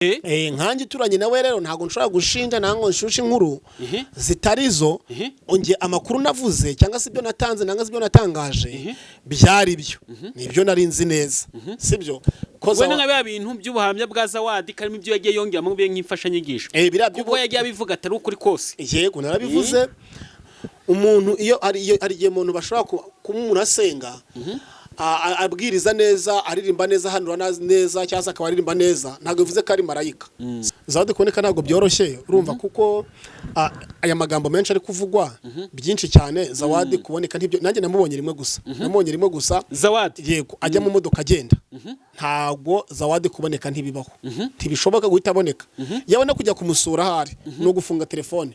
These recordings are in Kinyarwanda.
Nkanjye uturanye nawe rero, ntabwo nshobora gushinja, ntabwo nshusha inkuru zitari zo. Nge amakuru navuze cyangwa se ibyo natanze cyangwa se ibyo natangaje byari byo, nibyo nari nzi neza, sibyo ko Wenda nka bya bintu by'ubuhamya bwa Zawadi, karimo ibyo yagiye yongeramo bibe nk'imfashanyigisho. Biriya kuko yagiye abivuga atari ukuri kose. Yego, narabivuze. Umuntu iyo ari iyo hari igihe umuntu bashobora kuba umuntu asenga, abwiriza neza, aririmba neza, ahanura neza, cyangwa se akaba aririmba neza, ntabwo bivuze ko ari marayika. Zawadi kuboneka ntabwo byoroshye, urumva, kuko aya magambo menshi ari kuvugwa byinshi cyane. Zawadi kuboneka ntibyo, nanjye namubonye rimwe gusa, namubonye rimwe gusa. Zawadi? Yego, ajya mu modoka agenda. Ntabwo Zawadi kuboneka ntibibaho, ntibishoboka guhita aboneka. Yaba no kujya kumusura ahari ni ugufunga telefone,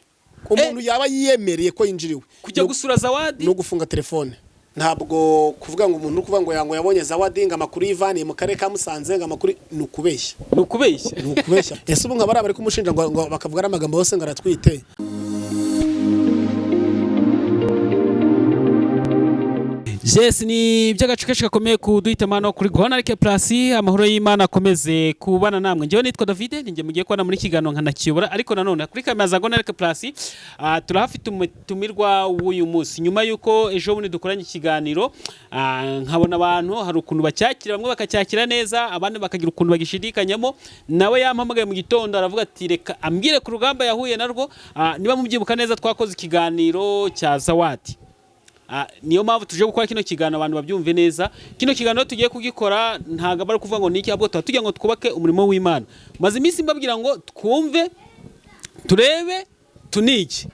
umuntu yaba yiyemereye ko yinjiriwe. Kujya gusura Zawadi? No gufunga telefone. Ntabwo kuvuga ngo umuntu uri kuvuga ngo yango yabonye Zawadi, ngo amakuru yivaniye mu karere ka Musanze, ngo amakuru, ni ukubeshya. Ni ukubeshya. Ni ukubeshya. Ese ubu nka bariya bari kumushinja ngo bakavuga ari amagambo yose ngo aratwite? Yes, ni iby'agace kenshi gakomeye kuduhitamo hano kuri Gonarike Plus. Amahoro y'Imana akomeze kubana namwe. Njyewe nitwa David, ninjye mugiye kubana muri kiganiro nkanakiyobora, ariko nanone kuri kamera za Gonarike Plus turahafite umutumirwa w'uyu munsi. Nyuma y'uko ejo bundi dukoranye ikiganiro, nkabona abantu hari ukuntu bacyakira, bamwe bakacyakira neza, abandi bakagira ukuntu bagishidikanyamo. Nawe yampamagaye mu gitondo, aravuga ati reka ambwire ku rugamba yahuye narwo. Niba mubyibuka neza, twakoze ikiganiro cya Zawadi. Niyo mpamvu tuje gukora kino kiganiro abantu babyumve neza. Kino kiganiro tugiye kugikora ntabwo ari ukuvuga ngo ni iki, ahubwo tuba tugira ngo twubake umurimo w'Imana. Maze iminsi mbabwira ngo twumve, turebe, tunige.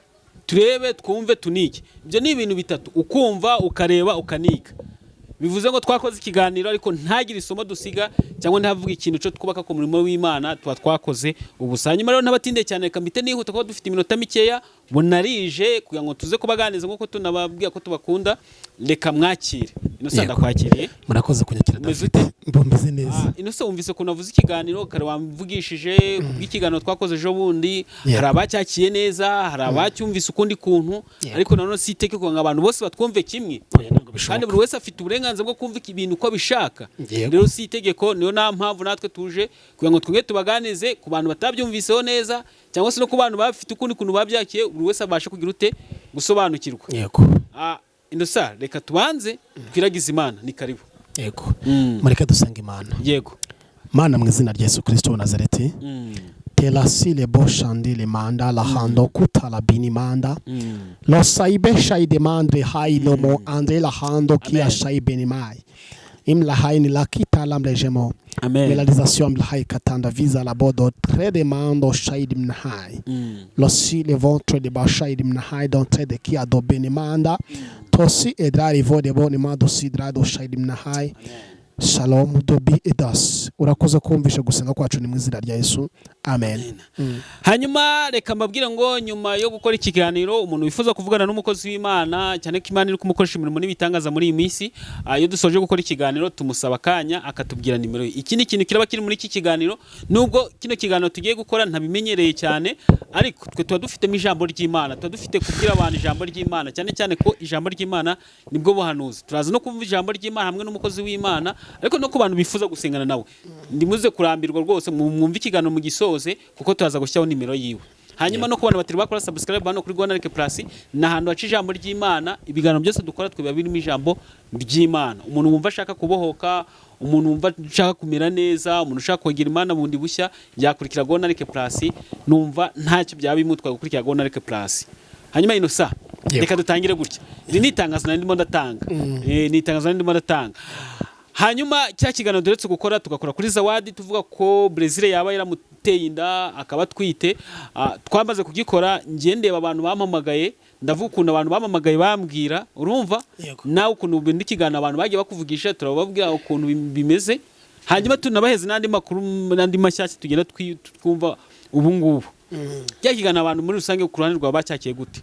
Turebe, twumve, tunige, ibyo ni ibintu bitatu: ukumva, ukareba, ukaniga. Bivuze ngo twakoze ikiganiro ariko ntagire isomo dusiga cyangwa ntavuge ikintu cyo twubaka ku murimo w'Imana, tuba twakoze ubusa. Hanyuma rero ntabatinde cyane, reka mpite nihuta kuko dufite iminota mikeya, bunarije kugira ngo tuze kubaganiriza nk'uko tunababwira ko tubakunda. Reka mwakire Innocent. Yego. Ndakwakiriye. Murakoze kunyakira. Umeze? David, mbumeze neza. Innocent, wumvise ukuntu avuze ikiganiro kare, wamvugishije kubw'ikiganiro twakoze ejo bundi. Hari abacyakiye neza, hari abacyumvise ukundi kuntu. Ariko nanone si iteka kugira ngo abantu bose batwumve kimwe. Oya, ntabwo Kandi bishoboka. buri wese afite uburenganzira bwo kumva ibintu uko abishaka. Rero si itegeko. Niyo nta mpamvu natwe tuje kugira ngo twebwe tubaganize ku bantu batabyumviseho neza, cyangwa se no ku bantu bafite ukundi kuntu babyakiye, buri wese abashe kugira ute gusobanukirwa. Innocent, reka tubanze twiragize Imana. Ni karibu. Yego, mureke dusenga Imana. Yego. Mana, mu izina rya Yesu Kristo wa Nazareti, terasile boshandile manda la hando kuta bini manda lo saibe shaide mandre hai lomo andre la hando kia. Amen. Shai benimai imla hai ni la kita lamlejemo. Amen. Melalization mla hai katanda visa la bodo tre demando shaid mnahai lo si le ventre de bashaid mnahai d'entrée de kia do benimanda tosi edrari vo de bonimando sidrado shaid mnahai. Shalom dobi edas, urakoze kumvisha gusenga kwacu, ni mu izina rya Yesu, amen. Hanyuma reka mbabwire ngo nyuma yo gukora ikiganiro, umuntu wifuza kuvugana n'umukozi w'Imana, cyane ko Imana iri kumukoresha imirimo n'ibitangaza muri iyi minsi, iyo dusoje gukora ikiganiro tumusaba akanya akatubwira nimero ye. Ikindi kintu kiraba kiri muri iki kiganiro, nubwo kino kiganiro tugiye gukora ntabimenyereye cyane, ariko twe tuba dufitemo ijambo ry'Imana, tuba dufite kubwira abantu ijambo ry'Imana, cyane cyane ko ijambo ry'Imana nibwo buhanuzi. Turaza no kumva ijambo ry'Imana hamwe n'umukozi w'Imana, ariko no ku bantu bifuza gusengana nawe, ndimuze kurambirwa rwose, mwumve ikiganiro mugisoze, kuko turaza gushyiraho nimero yiwe. Hanyuma no ku bantu batari bakora subscribe hano kuri Rwanda Plus, ni ahantu haca ijambo ry'Imana. Ibiganiro byose dukora twe biba birimo ijambo ry'Imana. Umuntu wumva ashaka kubohoka, umuntu wumva ashaka kumera neza, umuntu ushaka kwegera Imana bundi bushya, yakurikira Rwanda Plus. Numva ntacyo byaba bimutwaye gukurikira Rwanda Plus. Hanyuma ino sa reka dutangire gutya. Iri ni itangazo nari ndimo ndatanga. Ni itangazo nari ndimo ndatanga. Hanyuma cya kiganiro duretse gukora, tugakora kuri Zawadi, tuvuga ko Brezil yaba yaramuteye inda akaba atwite. Twamaze kugikora, ngiye ndeba abantu bampamagaye, ndavuga ukuntu abantu bampamagaye bambwira, urumva? Yego. Nawe ukuntu ubindi ikiganiro abantu bagiye bakuvugisha, turababwira ukuntu bimeze, hanyuma tunabaheze n'andi makuru n'andi mashyashya tugenda twumva ubu ngubu. Cya kiganiro abantu muri rusange ku ruhande rwawe bacyakiye gute?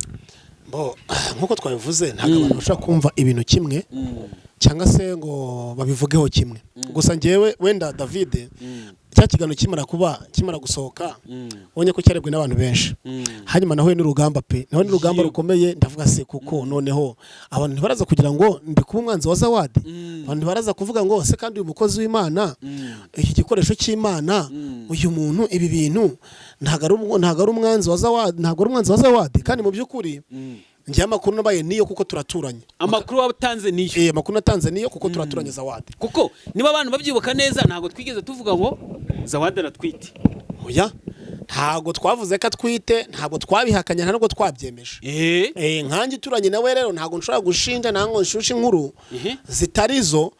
Bo, nk'uko twabivuze, ntabwo abantu bashobora kumva ibintu kimwe. Cyangwa se ngo babivugeho kimwe. Gusa njyewe wenda, David, cya kiganiro kimara kuba, kimara gusohoka, ubonye ko cyarebwe n'abantu benshi. Hanyuma nahuye n'urugamba pe, nahuye n'urugamba rukomeye. Ndavuga se kuko noneho abantu ntibaraza kugira ngo ndi kuba umwanzi wa Zawadi, abantu ntibaraza kuvuga ngo se kandi uyu mukozi w'Imana, iki gikoresho cy'Imana, uyu muntu, ibi bintu ntabwo ari umwanzi wa Zawadi, ntabwo ari umwanzi wa Zawadi. Kandi mu by'ukuri njyewe amakuru nabaye niyo, kuko turaturanye. Amakuru watanze niyo? Eh, amakuru natanze niyo, kuko turaturanye Zawadi. Kuko niba abantu babyibuka neza, ntabwo twigeze tuvuga ngo Zawadi aratwite. Oya, ntabwo twavuze ko atwite, ntabwo twabihakanye, nta nubwo twabyemeje. Nkanjye uturanye nawe rero, ntabwo nshobora gushinja, ntabwo nshusha inkuru zitari zo.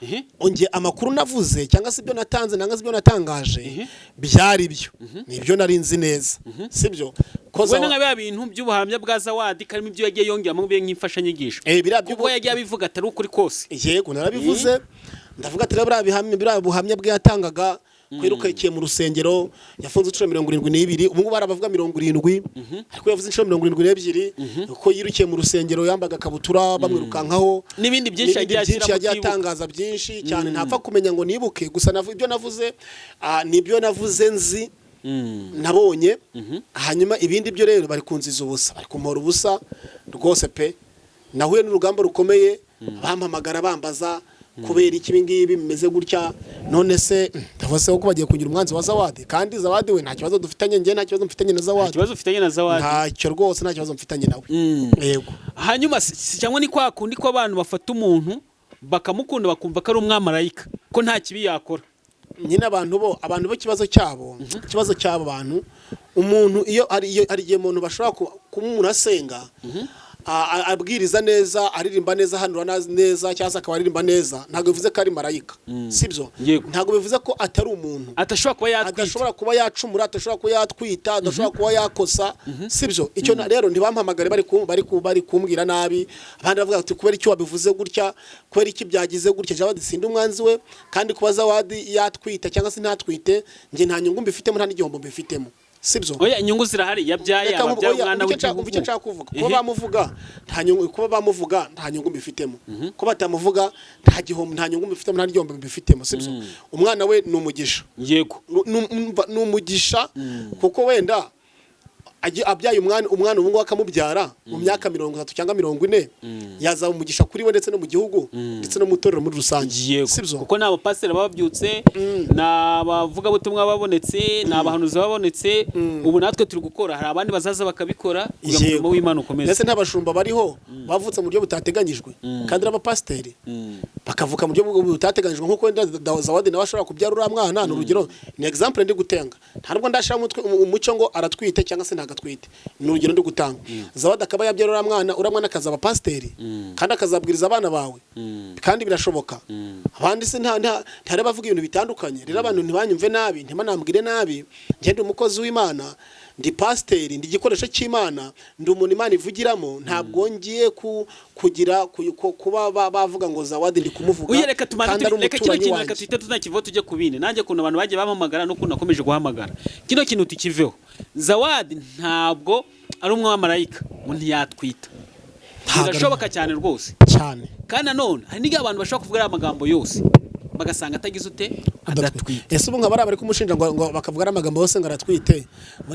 Nge amakuru navuze cyangwa se ibyo natanze cyangwa se ibyo natangaje byari byo, nibyo nari nzi neza, sibyo ko Wenda nka bya bintu by'ubuhamya bwa Zawadi, karimo ibyo yagiye yongeramo bibe nk'imfashanyigisho, biriya kuko yagiye abivuga atari ukuri kose. Yego, narabivuze, ndavuga ati rero biriya bihamya, biriya buhamya bwe yatangaga, kwirukakiye mu rusengero, yafunze inshuro 72, ubu ngubu barabavuga 70, ariko yavuze inshuro 72, kuko yirukiye mu rusengero yambaga akabutura bamwirukankaho. N'ibindi byinshi n'ibindi yagiye byinshi ashyiramo yagiye utibuka. atangaza, byinshi cyane ntapfa kumenya ngo nibuke. Gusa ibyo navuze, nibyo navuze nzi, nabonye. Hanyuma ibindi byo rero bari kunziza ubusa, bari kumpora ubusa rwose pe. Nahuye n'urugamba rukomeye, bampamagara bambaza kubera iki ibi ngibi bimeze gutya. None se ndavuga se ko bagiye kugira umwanzi wa Zawadi, kandi Zawadi we nta kibazo dufitanye, njye nta kibazo mfitanye na Nta Zawadi. kibazo ufitanye na Zawadi? Ntacyo rwose, nta kibazo mfitanye nawe. Yego. Hanyuma cyangwa ni kwa kundi ko abantu bafata umuntu bakamukunda, bakumva ko ari umwamarayika, ko nta kibi yakora? Nyine abantu bo ikibazo cyabo bantu, umuntu iyo hari igihe umuntu bashobora kuba umuntu asenga, abwiriza neza, aririmba neza, ahanura neza, cyangwa se akaba aririmba neza, ntabwo bivuze ko ari marayika, sibyo? Yego. Ntabwo bivuze ko atari umuntu. Atashobora kuba yatwita. Adashobora kuba yacumura, adashobora kuba yatwita, adashobora kuba yakosa, sibyo? Icyo rero ntibampamagare bari kumbwira nabi. Abandi bavuga ati kubera icyo wabivuze gutya, kubera iki byagize gutya. Zawadi sindi umwanzi we, kandi kuba Zawadi yatwita cyangwa se ntatwite, njye nta nyungu mbifitemo, nta n'igihombo mbifitemo, sibyo? Oya, inyungu zirahari, yabyaye, Reka ababyaye oya, umwana umva icyo umva icyo w'igihugu. nshaka kuvuga. Kuba bamuvuga nta nyungu, kuba bamuvuga nta nyungu mbifitemo, kuba batamuvuga nta gihombo, nta nyungu mbifitemo, nta n'igihombo mbifitemo, sibyo? Umwana we ni umugisha. Ni umugisha, kuko wenda abyaye umwana ubu ngubu, akamubyara mu myaka 30 cyangwa 40, yazaba umugisha kuri we ndetse no mu gihugu ndetse no mu itorero muri rusange. Sibyo? Kuko ni abapasiteri babyutse, ni abavugabutumwa babonetse, ni abahanuzi babonetse. Ubu natwe turi gukora, hari abandi bazaza bakabikora kugira ngo umurimo w'Imana ukomeze. Ndetse n'abashumba bariho bavutse mu buryo butateganyijwe, kandi n'abapasiteri bakavuka mu buryo butateganyijwe, nk'uko wenda Zawadi nawe ashobora kubyara uriya mwana. Ni urugero, ni example ndi gutanga, nta nubwo ndashira umutwe umucyo ngo aratwite cyangwa se ntabwo atwite, ni urugero ndi gutanga. Zawadi akaba yabyara uriya mwana, uriya mwana akazaba pasiteri kandi akazabwiriza abana bawe, kandi birashoboka. Abandi se nta ntari bavuga ibintu bitandukanye. Rero abantu ntibanyumve nabi, ntibanambwire nabi. Njye ndi umukozi w'Imana, ndi pasiteri, ndi igikoresho cy'Imana, ndi umuntu Imana ivugiramo. Ntabwo ngiye kugira kuba bavuga ngo Zawadi ndi kumuvuga Uye, reka tumanze kandi ari reka kino umuturanyi kintu, reka wanjye. tuhite tunakivaho tujye ku bindi. Nanjye ukuntu abantu bagiye bampamagara n'ukuntu nakomeje guhamagara, kino kintu tukiveho. Zawadi ntabwo ari umwamarayika ngo ntiyatwita. Ntabwo Birashoboka cyane rwose. Cyane. Kandi nanone hari n'igihe abantu bashobora kuvuga ariya magambo yose, bagasanga atagize ute, adatwite. Ese ubu nka bariya bari kumushinja ngo bakavuga ari amagambo yose ngo aratwite,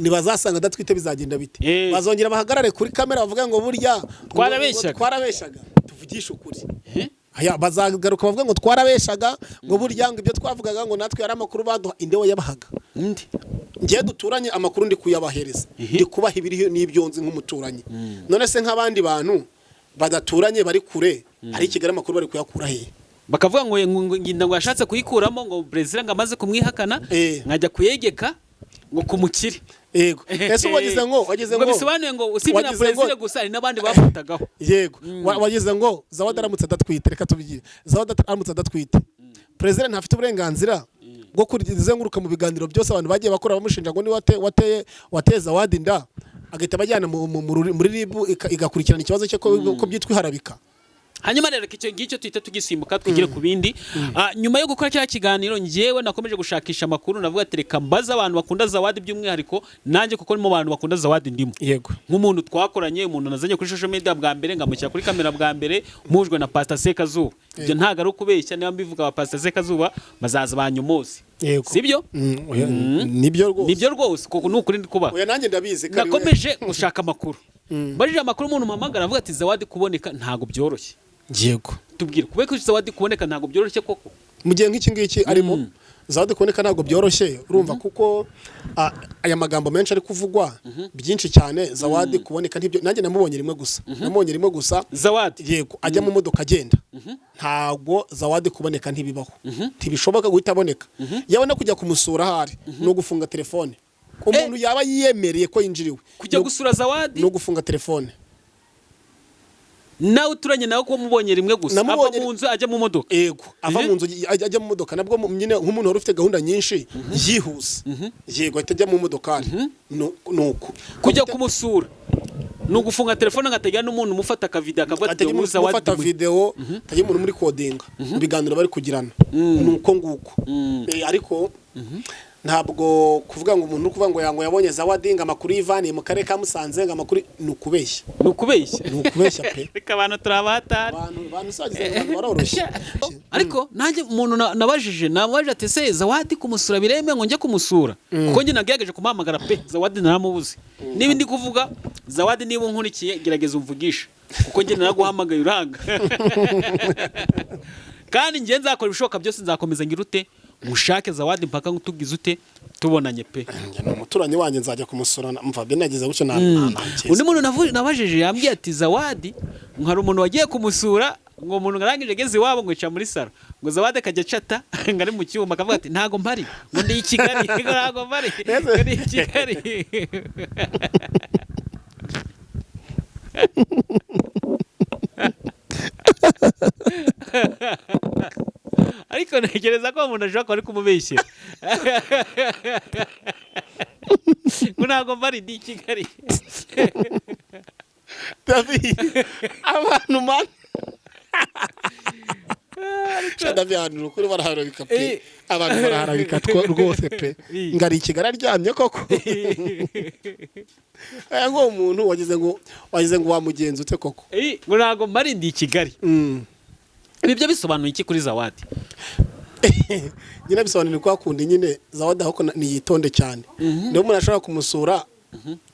ntibazasanga adatwite, bizagenda bite? Bazongera bahagarare kuri kamera bavuga ngo burya Twarabeshyaga. ngo twarabeshyaga, tuvugishe ukuri. Eh? Aya, bazagaruka bavuga ngo twarabeshaga, ngo burya ngo ibyo twavugaga ngo natwe yari amakuru baduha. Inde yabahaga? Indi Ngiye duturanye, amakuru ndi kuyabahereza, ndi kubaha ibiriho n'ibyo nzi nk'umuturanyi. None se nk'abandi bantu badaturanye, bari kure, ari i Kigali, amakuru bari kuyakura hehe? Bakavuga ngo nginda ngo yashatse kuyikuramo, ngo Brezil ngo amaze kumwihakana, nkajya kuyegeka ngo ku mukire. Yego, ese ubu wagize ngo ngo bisobanuye ngo usibye na wagize ngo Brezil gusa, hari n'abandi bafatagaho. Yego. Wagize ngo Zawadi aramutse adatwite, reka tubigire, Zawadi aramutse adatwite, perezida ntafite uburenganzira bwo kuzenguruka mu biganiro byose abantu bagiye bakora bamushinja ngo ni wateye wateye Zawadi inda, agahita abajyana muri RIB igakurikirana ikibazo cye, ko byitwa iharabika? Hanyuma rero icyo ngicyo tuhita tugisimbuka twigire ku bindi. Nyuma yo gukora kiriya kiganiro, njyewe nakomeje gushakisha amakuru, navuga ati reka mbaze abantu bakunda Zawadi by'umwihariko nanjye, kuko ni mu bantu bakunda Zawadi ndimo, Yego. nk'umuntu twakoranye, umuntu nazanye kuri social media bwa mbere, ngamushyira kuri kamera bwa mbere, mujwe na Pastor Sekazuba. Ibyo ntabwo ari ukubeshya, niba mbivuga ba Pastor Sekazuba bazaza banyomoze. Yego. Sibyo? Oya, nibyo rwose. Nibyo rwose, kuko ni ukuri ndi kuba. Oya, nanjye ndabizi ko ari we. Nakomeje gushaka amakuru, mbajije amakuru umuntu mpamagara avuga ati Zawadi kuboneka ntabwo byoroshye. Yego. Tubwire, kubera ko Zawadi kuboneka ntabwo byoroshye koko? Mu gihe nk'iki ngiki arimo, Zawadi kuboneka ntabwo byoroshye, urumva, kuko aya magambo menshi ari kuvugwa byinshi cyane. Zawadi kuboneka ntibyo, nanjye namubonye rimwe gusa, namubonye rimwe gusa. Zawadi? Yego, ajya mu modoka agenda. Ntabwo Zawadi kuboneka ntibibaho, ntibishoboka guhita aboneka. Yaba no kujya kumusura ahari ni ugufunga telefone, umuntu yaba yiyemereye ko yinjiriwe. Kujya gusura Zawadi? Ni ugufunga telefone. Nawe uturanye nawe, ko mubonye rimwe gusa ava Namubonye mu nzu ajya mu modoka? Ego, ava mu nzu ajya mu modoka, nabwo nyine nk'umuntu wari ufite gahunda nyinshi yihuse, yego, ahita ajya mu modokari. Nuko Kujya kumusura ni ugufunga telefone, ngategera n'umuntu umufata akavideo akavuga ati atagira uyu umuntu Zawadi ufata video, atagira umuntu muri kodinga mu biganiro bari kugirana, nuko nguko. Ariko ntabwo kuvuga ngo umuntu uri kuvuga ngo yango yabonye Zawadi, ngo amakuru yivaniye mu karere ka Musanze, ngo amakuru, ni ukubeshya. Ni ukubeshya. Ni ukubeshya pe. Reka, abantu turabahatari. Abantu usagize, abantu baroroshye. Ariko nanjye umuntu nabajije ati se Zawadi kumusura biremewe ngo njye kumusura? Kuko njye nagerageje kumuhamagara pe, Zawadi naramubuze. Niba ndi kuvuga Zawadi, niba unkurikiye, gerageza umvugishe, kuko njye naraguhamagaye uranga. Kandi njye nzakora ibishoboka byose, nzakomeza ngira ute, mushake Zawadi mpaka tugize ute, tubonanye pe. Njye ni umuturanyi wanjye, nzajya kumusura, mva binageze gutyo nta Undi muntu nabajije yambwiye ati Zawadi ngo hari umuntu wagiye kumusura, ngo umuntu arangije ageze iwabo ngo yicara muri salo, ngo Zawadi akajya acata ngo ari mu cyuma, akavuga ati ntago mpari, ngo ndi i Kigali, ngo ntago mpari, ngo ndi i Kigali. Ariko ntekereza ko uwo muntu ashobora kuba ari kumubeshyera, ngo ntago mpari, ndi i Kigali. David, abantu man. Sha David, ahantu ukuri baraharabika pe. Abantu baraharabika rwose pe. Ngo ari i Kigali aryamye koko. Aya, ngo umuntu wagize ngo wamugenza ute koko? Ngo ntago mpari, ndi i Kigali. Ibi byo bisobanuye iki kuri Zawadi? Nyine bisobanura ko akunda nyine Zawadi, ahubwo niyitonde cyane. Niba umuntu ashobora kumusura,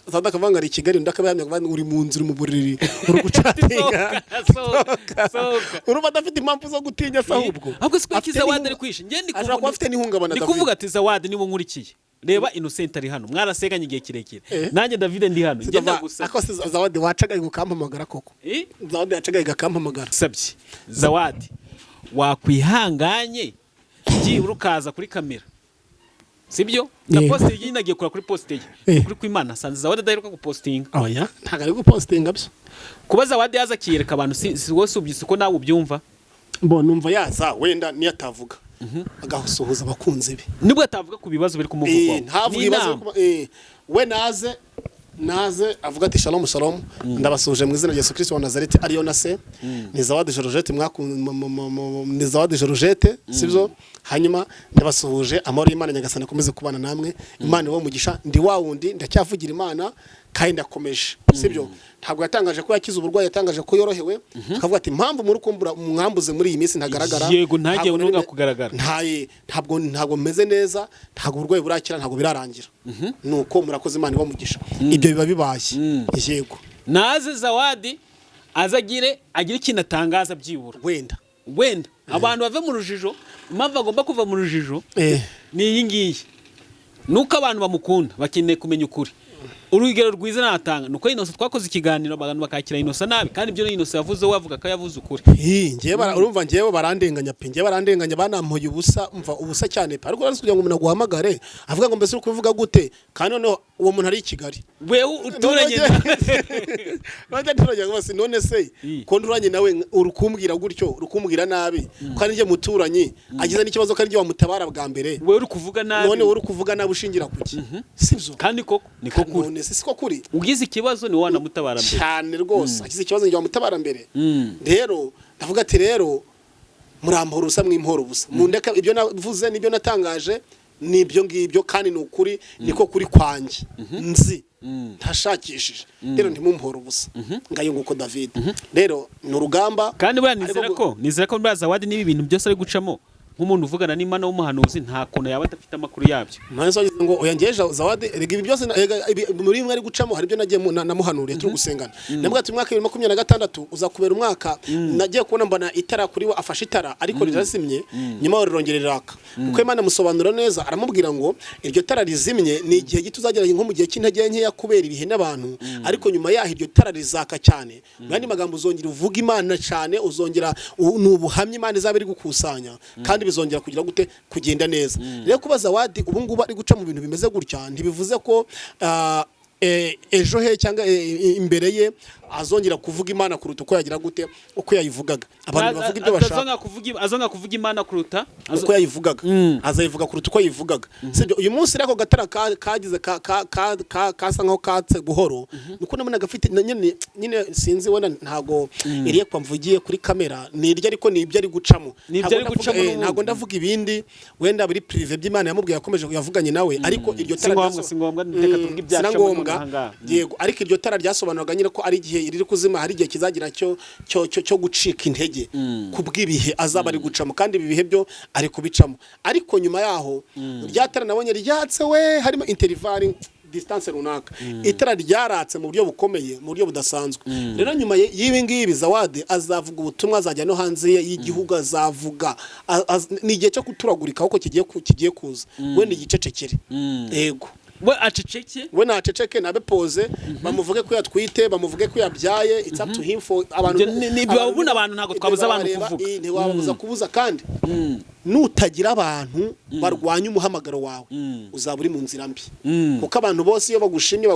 Zawadi akavuga ngo ari i Kigali, undi akabahamya akavuga ngo uri mu nzu, uri mu buriri, uri gucatinga. Sohoka, sohoka. Urumva adafite impamvu zo gutinya se ahubwo? Ahubwo siko iki Afite Zawadi ari kwisha, njye ndi Ashobora kuba afite n'ihungabana, ndi David. kuvuga ati Zawadi, niba unkurikiye, reba Innocent ari hano, mwaraseganye igihe kirekire. Nanjye David ndi hano, njye ndagusabye. Ako se Zawadi wacaga ukampamagara koko? Zawadi yacaga akampamagara. Sabye Zawadi, wakwihanganye byibura ukaza kuri kamera, sibyo? Na post ye nagiye kura kuri post ye. Kuri kwimana sanze Zawadi adaheruka gupostinga. Oya, ntabwo ari gupostinga byo. Kuba Zawadi yaza akiyereka abantu, si wose ubyise uko nawe ubyumva? Bo numva yaza, wenda niyo atavuga, agasuhuza abakunzi be. Nibwo atavuga ku bibazo biri kumuvugwaho. Ntavuga Ni ibibazo inama. We naze avuga ati shalom shalom, ndabasuhuje mu izina rya Yesu Kristo wa Nazareti, ariyo na se ni Zawadi Georgette, ni Zawadi Georgette, sibyo? Hanyuma ndabasuhuje, amahoro y'Imana Nyagasani akomeze kubana namwe, Imana ibahe umugisha, ndi wa wundi, ndacyavugira Imana kandi ndakomeje, sibyo? Ntabwo yatangaje ko yakize uburwayi, yatangaje ko yorohewe, akavuga ati impamvu muri kumbura mwambuze muri iyi minsi ntagaragara. Yego, ntajye Ntabwo nunga kugaragara. Ntabwo meze neza, ntabwo uburwayi burakira, ntabwo birarangira, nuko murakoze, Imana ibamugisha. Ibyo biba bibaye, yego. Naze Zawadi aze agire ikintu atangaza byibura. Wenda. Wenda abantu bave mu rujijo. Impamvu agomba kuva mu rujijo ni iyi ngiyi, nuko abantu bamukunda bakeneye kumenya ukuri. Urugero rwiza natanga nuko Innocent twakoze ikiganiro, abantu bakakira Innocent nabi, kandi ibyo Innocent yavuze we avuga ko yavuze ukuri. Hi, njyewe urumva njyewe barandenganya pe, njyewe barandenganya, banampoye ubusa, mva ubusa cyane pe. Ariko urazi kugira ngo umuntu aguhamagare avuga ngo mbese uri kubivuga gute, kandi noneho uwo muntu ari i Kigali? Wewe uturanye None nturanye rwose, none se ko nturanye nawe, uri kumbwira gutyo, uri kumbwira nabi, kandi njye muturanyi agize n'ikibazo kandi njye wamutabara bwa mbere? Wewe uri kuvuga nabi. None wowe uri kuvuga nabi ushingira kuki? Sibyo? Kandi koko niko kuri. None se siko kuri? Ugize ikibazo ni wowe wanamutabara mbere. Cyane rwose, agize ikibazo njye wamutabara mbere. Rero Ndavuga ati rero murampora ubusa, mwimpora ubusa, mundeka ibyo navuze n'ibyo natangaje ni ibyo ngibyo, kandi ni ukuri, niko kuri kwanjye nzi ntashakishije. Rero ntimumpore ubusa. Ngayo nguko, David. Rero ni urugamba. Kandi buriya Ariko nizera ko, nizera ko buriya Zawadi n'ibi bintu byose ari gucamo, nk'umuntu uvugana n'Imana w'umuhanuzi, nta kuntu yaba adafite amakuru yabyo. Mpande wagize ngo oya, ngeje Zawadi erega ibi byose erega muri bimwe ari gucamo hari ibyo nagiye namuhanuriye turi gusengana. Namubwiye ati umwaka 2026 uzakubera umwaka. Nagiye kubona mbona itara kuri we, afashe itara ariko rirazimye, nyuma rirongera riraka, kuko Imana amusobanura neza, aramubwira ngo iryo tara rizimye ni igihe gito uzagera nko mu gihe cy'intege nkeya kubera ibihe n'abantu, ariko nyuma yaho iryo tara rizaka cyane. Mu yandi magambo, uzongera uvuga Imana cyane, uzongera ni ubuhamya Imana izaba iri gukusanya, kandi bizongera kugira gute? Kugenda neza. Rero kuba Zawadi ubu ngubu ari guca mu bintu bimeze gutya, ntibivuze ko ejo he cyangwa imbere ye azongera kuvuga Imana kuruta uko yagira gute, uko yayivugaga. Abantu bavuga ibyo bashaka. Azongera kuvuga Imana kuruta Uko yayivugaga. Azayivuga kuruta uko yayivugaga, sibyo? Uyu munsi rero ako gatara kagize kasa nkaho katse buhoro, nuko nabonaga gafite nyine sinzi, wenda ntago iriye kwa mvugiye kuri kamera ni iryo, ariko ni ibyo ari gucamo. Ni ibyo Ntago ari gucamo n'ubundi. Ntago ndavuga ibindi wenda biri privé by'Imana yamubwiye, yakomeje yavuganye nawe, ariko iryo Si tara ngombwa, si ngombwa, reka tuvuge Si ibyacamo na ngombwa. nonaha ngaha. Yego, ariko iryo tara ryasobanuraga nyine ko ari igihe riri kuzima, hari igihe kizagira cyo gucika intege kubw'ibihe azaba ari gucamo, kandi ibi bihe byo ari kubicamo. Ariko nyuma yaho rya tara nabonye ryatse we, harimo intervalle, distance runaka, itara ryaratse mu buryo bukomeye, mu buryo budasanzwe. Rero nyuma y'ibi ngibi Zawadi azavuga ubutumwa, azajya no hanze y'igihugu azavuga. Ni igihe cyo kuturagurika kuko kigiye kuza. Wenda igicecekere, yego. We aceceke. We naceceke, nabe pose, bamuvuge ko yatwite, bamuvuge ko yabyaye, it's up to him for abantu. Ibyo ubundi abantu ntabwo ibyo twabuza abantu bareba, kuvuga. Ntiwababuza kubuza, kandi nutagira abantu barwanya umuhamagaro wawe, uzaba uri mu nzira mbi, kuko abantu bose iyo bagushimye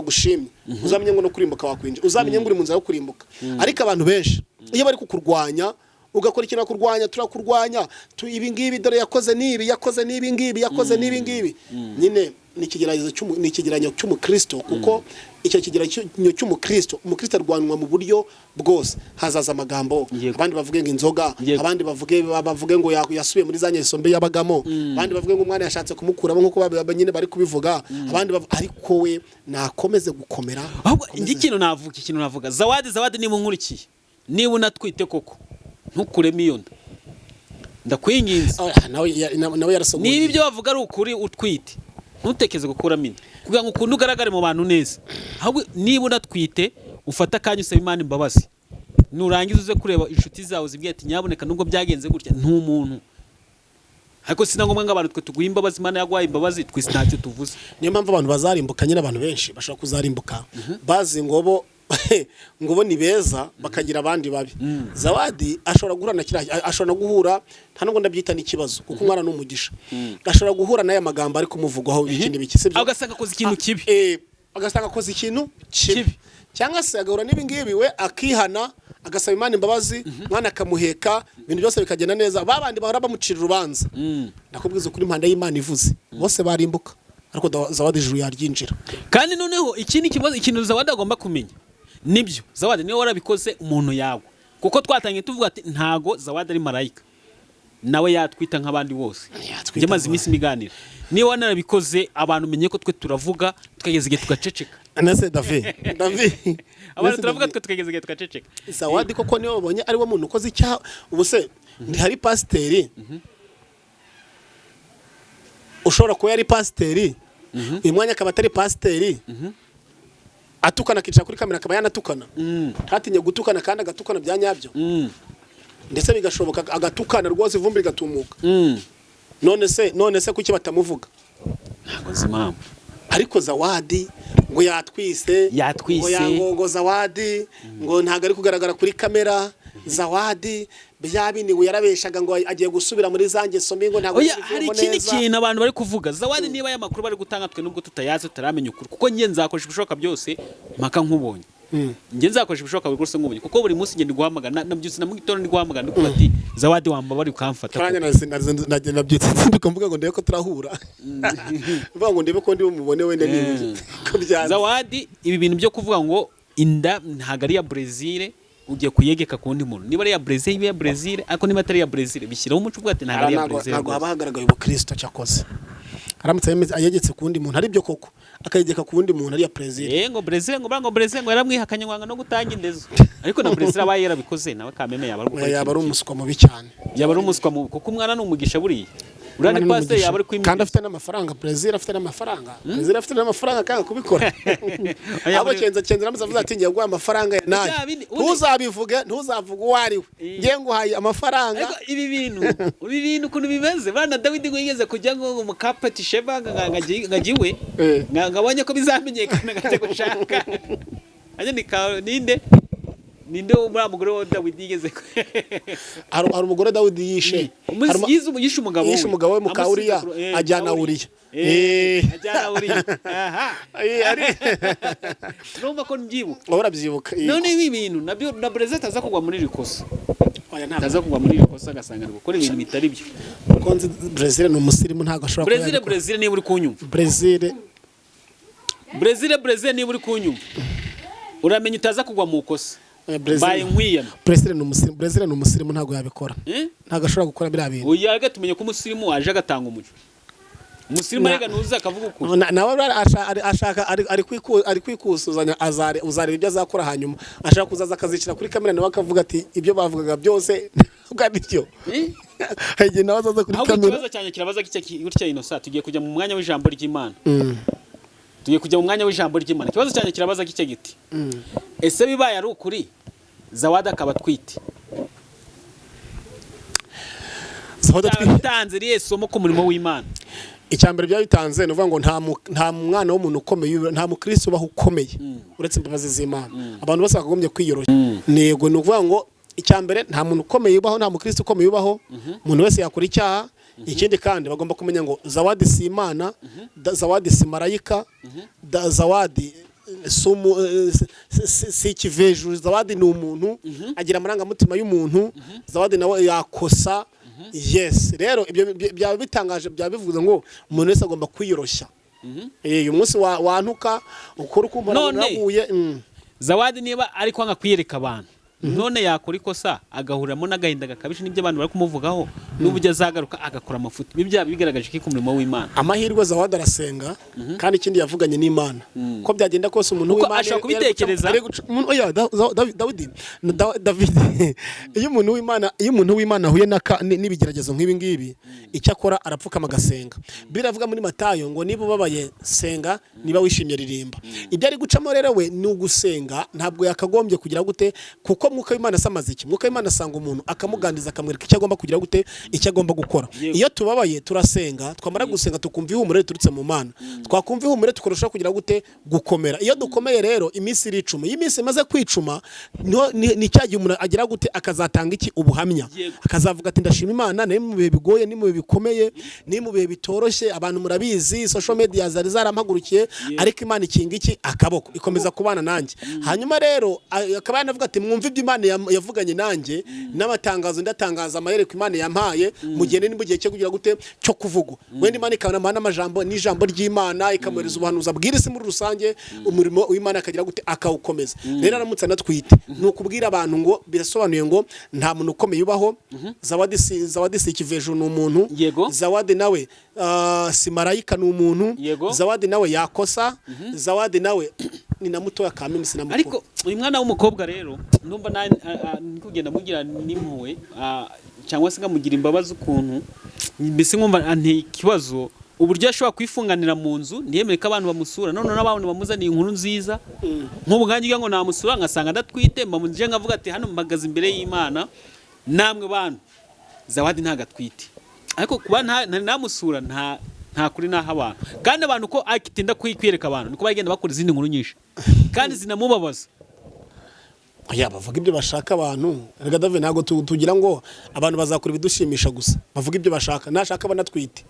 uzamenye ngo no kurimbuka wakwinjira, uzamenye ngo uri mu nzira yo kurimbuka. Ariko abantu benshi iyo bari kukurwanya, ugakora ikintu bakurwanya, turakurwanya ibi ngibi, dore yakoze n'ibi, yakoze n'ibi ngibi, yakoze n'ibi ngibi, nyine ni ikigeragezo ni ikigereranyo cy'umukristo, kuko icyo kigereranyo cy'umukristo, umukristo arwanwa mu buryo bwose. Hazaza amagambo, abandi bavuge ngo inzoga, abandi bavuge ngo yasubiye muri za ngeso mbi yabagamo, abandi bavuge ngo umwana yashatse kumukuramo nk'uko nyine bari kubivuga, abandi ariko we nakomeze gukomera. Ahubwo njye ikintu navuga, Zawadi, Zawadi, niba unkurikiye, niba unatwite koko, ntukuremo iyo nda, ndakwinginze. Ah, nawe nawe yarasogoye. Niba ibyo bavuga ari ukuri utwite, ntutekeze gukuramo inda kugira ngo ukunde ugaragare mu bantu neza. Ahubwo niba unatwite, ufate akanya usaba Imana imbabazi, nurangiza uze kureba inshuti zawe zibwira ati nyaboneka, nubwo byagenze gutya ntumuntu, ariko si na ngombwa ngo abantu twe tuguhe imbabazi. Imana yaguhaye imbabazi, twese ntacyo tuvuze. Niyo mpamvu abantu bazarimbuka nyine, abantu benshi bashobora kuzarimbuka bazi ngo bo ni beza, bakagira abandi babi. Zawadi ashobora guhura na kiriya, ashobora no guhura, nta nubwo ndabyita n'ikibazo, kuko umwana ni umugisha, ashobora guhura n'aya magambo ari kumuvugwaho iki n'ibiki, sibyo? Ugasanga akoze ikintu kibi. Agasanga akoze ikintu kibi. Kibi. Cyangwa se agahura n'ibi ngibi, we akihana, agasaba Imana imbabazi, umwana akamuheka, ibintu byose bikagenda neza. Babandi bahora bamucira urubanza, ndakubwiza ukuri, impanda y'Imana ivuze bose barimbuka, ariko Zawadi ijuru yaryinjira. Kandi noneho ikindi kibazo, ikintu Zawadi agomba kumenya nibyo, Zawadi niwe warabikoze, umuntu yagwa, kuko twatangiye tuvuga ati ntago Zawadi ari marayika, nawe yatwita nk'abandi bose. Yatwita. Njye maze iminsi miganira, niba wanarabikoze, abantu menye ko twe turavuga tukageza igihe tugaceceka. Nase David, David. Abantu Nase turavuga David. twe tukageza igihe tugaceceka. Zawadi koko niwe babonye ari we muntu ukoze icyaha? Ubu se ntihari pasiteri ushobora kuba yari pasiteri, uyu mwanya akaba atari pasiteri, atukana, akicara kuri kamera akaba yanatukana, ntatinye gutukana, kandi agatukana bya nyabyo, ndetse bigashoboka agatukana rwose ivumbi rigatumuka? None se kuki batamuvuga? Ntabwo nzi impamvu. Ariko Zawadi ngo yatwise. Yatwise. Ngo Zawadi ngo ntabwo ari kugaragara kuri kamera. Zawadi bya bindi ngo yarabeshaga, ngo agiye gusubira muri za ngeso mbi, ngo ntabwo Oya, yabivuyemo hari ikindi neza. kintu abantu bari kuvuga. Zawadi, niba aya makuru bari gutanga twe nubwo tutayazi, tutaramenya ukuri, kuko njye nzakoresha ibishoboka byose mpaka nkubonye. Njye nzakoresha ibishoboka byose nkubonye, kuko buri munsi njye ndi guhamagara, nabyutse na mu gitondo ndi guhamagara, ndi kuvuga ati Zawadi wamba bari ukamfata. Kanya nabyutse nzinduka mvuga ngo ndebe ko turahura, mvuga ngo ndebe ko ndi bumubone wenda niba ko byanze. Zawadi, ibi bintu byo kuvuga ngo inda ntabwo ari iya Brezil. Ugiye kuyegeka ku wundi muntu. Niba ari iya Brazil, ibe iya Brazil, ariko niba atari iya Brazil, bishyiraho umuco uvuga ati ntabwo ari iya Ntabwo Brazil. ntabwo haba hagaragaye ubukristo. Cyakoze aramutse ayegetse ku wundi muntu, ari byo koko, akayegeka ku wundi muntu ari iya Brazil. Ngo Brazil, ngo ngo Brazil ngo yaramwihakanye, ngo anga no gutanga indezo, ariko na Brazil abaye yarabikoze nawe kameme yaba ari gukora Yaba ari ikintu umuswa mubi cyane. kibi. Yaba ari umuswa mubi, kuko umwana ni umugisha buriya. Uriya ni Umwana ni pasiteri umugisha. yaba ari Kandi kwimiriza. afite n'amafaranga. Brazil afite n'amafaranga, Brazil afite n'amafaranga kandi kubikora Oya, abo Kenza aramutse avuze ati: "Ngiye guha amafaranga ya nayo, Bya bindi- ntuzabivuge, ntuzavuge uwo ari we, ngiye nguhaye amafaranga." Ariko ibi bintu ukuntu bimeze, bana Dawidi ngo yigeze kujya ngo mu kapeti sheba ngo ajye iwe, ngo abonye ko bizamenyekana, ngajya gushaka ajya ni ka ninde muri mugore wa Dawidi yigeze Hari umugore Dawidi yishe. Yishe umugabo we. Yishe umugabo we muka Amusiga Uriya, ajyana muka Uriya. Ajyana Uriya, aha. Urumva ko mbyibuka. Wowe urabyibuka. None ibi bintu nabyo na Brezil ataza kugwa muri iri kosa, Oya, ntabwo. ataza kugwa muri iri kosa agasanga ari gukora ibintu bitari byo. Kuko nzi Brazil ni umusirimu, ntabwo ashobora kuba Brezil, yabikora. Brezil, niba uri kunyumva, Brazil. Brezil, Brezil, niba uri kunyumva, uramenya utaza kugwa mu kosa. Brazil. Mbaye nkwiyana. Brazil ni umusirimu, Brazil ni umusirimu, ntabwo yabikora. Eh? Ntabwo ashobora gukora biriya bintu. Oya, reka tumenye ko umusirimu waje agatanga umuco. Umusirimu arega ntuzi akavuga ukuri. Nawe ashaka ari kwikusuzanya, uzareba ibyo azakora hanyuma. Ashaka kuzaza akazicira kuri kamera, nawe akavuga ati: "Ibyo bavugaga byose ntabwo ari byo." Eh? Hari igihe nawe azaza kuri Ahubwo kamera. ikibazo cyanjye kirabaza gutya, Innocent, tugiye kujya mu mwanya w'ijambo ry'Imana. Tugiye kujya mu mwanya w'ijambo ry'Imana. Ikibazo cyanjye kirabaza gitya giti: ese bibaye ari ukuri, Zawadi akaba atwite, Zawadi byaba bitanze irihe somo ku murimo w'Imana? Icya mbere byaba bitanze ni ukuvuga ngo nta mwana w'umuntu ukomeye, nta mukristo ubaho ukomeye uretse imbabazi z'Imana. Abantu bose bakagombye kwiyoroshya. Ntego ni ukuvuga ngo icya mbere, nta muntu ukomeye ubaho, nta mukristo ukomeye ubaho, umuntu wese yakora icyaha. Ikindi kandi bagomba kumenya ngo Zawadi si Imana, Zawadi si marayika, Zawadi si ikivejuru. Zawadi ni umuntu, agira amarangamutima y'umuntu. Zawadi nawe yakosa. Yes, rero ibyo byaba bitangaje, byaba bivuze ngo umuntu wese agomba kwiyoroshya. Uyu munsi wantuka ukora ukumva None- naguye. Zawadi niba ari kwanga kwiyereka abantu, none yakora ikosa agahuriramo n'agahinda gakabije n'ibyo abantu bari kumuvugaho, n'uburyo azagaruka agakora amafuti, ibi byaba bigaragaje ko ku murimo w'Imana? Amahirwe, Zawadi arasenga, kandi ikindi yavuganye n'Imana. Ko byagenda kose umuntu Kuko w'Imana ashobora kubitekereza. ari oya, Dawidi na David, iyo umuntu w'Imana ahuye n'ibigeragezo nk'ibi ngibi, icyo akora arapfukama agasenga. Biravuga muri Matayo ngo: "Niba ubabaye senga, niba wishimye ririmba." Ibyo ari gucamo rero we ni ugusenga. Ntabwo yakagombye kugira gute, kuko Mwuka w'Imana asamaze iki? Mwuka w'Imana asanga umuntu akamuganiriza, akamwereka icyo agomba kugira gute, icyo agomba gukora. Iyo tubabaye turasenga, twamara gusenga tukumva ihumure riturutse mu Mana, twakumva ihumure tukarushaho kugira gute? Gukomera. Iyo dukomeye rero iminsi iricuma. Iyo iminsi imaze kwicuma ni cya gihe umuntu agira gute? Akazatanga iki? Ubuhamya. Akazavuga ati: "Ndashima Imana, ni mu bihe bigoye, ni mu bihe bikomeye, ni mu bihe bitoroshye, abantu murabizi, social media zari zarampagurukiye, ariko Imana ikinga iki? Akaboko, ikomeza kubana nanjye." Hanyuma rero akaba yanavuga ati: "Mwumve ibyo Imana yavuganye nanjye n'amatangazo ndatangaza, amahereko Imana yampaye mu gihe ni mu gihe cyo kugira gute? Cyo kuvugwa." Wenda Imana ikabona n'amajambo n'ijambo ry'Imana, ikamuhereza ubuhanuzi abwira isi muri rusange, umurimo w'Imana akagira gute? Akawukomeza. Rero aramutse anatwite, ni ukubwira abantu ngo birasobanuye ngo nta muntu ukomeye ubaho. Zawadi si ikivejuru, ni umuntu. Zawadi nawe si marayika, ni umuntu. Zawadi nawe yakosa. Zawadi nawe ni na mutoya kamimi, si na mukuru. Ariko uyu mwana w'umukobwa rero ndumva ndi kugenda mugira n'impuhwe, cyangwa se nkamugira imbabazi, ukuntu mbese nkumva anteye ikibazo, uburyo ashobora kwifunganira mu nzu ntiyemere ko abantu bamusura, none n'abantu bamuzaniye inkuru nziza. Nk'ubu nkanjye ugira ngo namusura ngasanga adatwite, mbamuje nkavuga ati: "Hano mpagaze imbere y'Imana namwe bantu, Zawadi ntabwo atwite." Ariko kuba ntari namusura, nta kuri naho abantu, kandi abantu ko akitinda kwiyereka abantu, niko bagenda bakora izindi nkuru nyinshi kandi zinamubabaza. Oya, bavuga ibyo bashaka abantu. Reka David, ntabwo tugira ngo abantu bazakora ibidushimisha gusa. Bavuga ibyo bashaka, nashaka banatwite,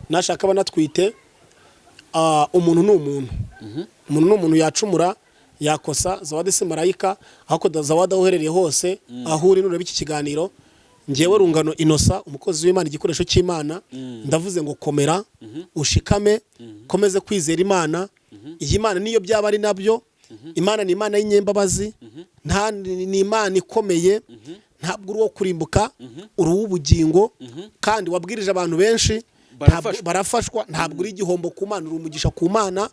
nashaka banatwite. Umuntu ni umuntu, umuntu ni umuntu, yacumura, yakosa. Zawadi si marayika. Ariko Zawadi, aho uherereye hose, aho uri nureba iki kiganiro, ngewe Rungano Innocent, umukozi w'Imana, igikoresho cy'Imana, ndavuze ngo komera, ushikame, komeze kwizera Imana. Iyi Mana niyo byaba ari nabyo, Imana ni Imana y'inyembabazi. Nta ni Imana ikomeye, ntabwo uri uwo kurimbuka, uri uw'ubugingo, kandi wabwirije abantu benshi. Barafashwa. Barafashwa. Ntabwo uri igihombo ku Mana, uri umugisha ku Mana.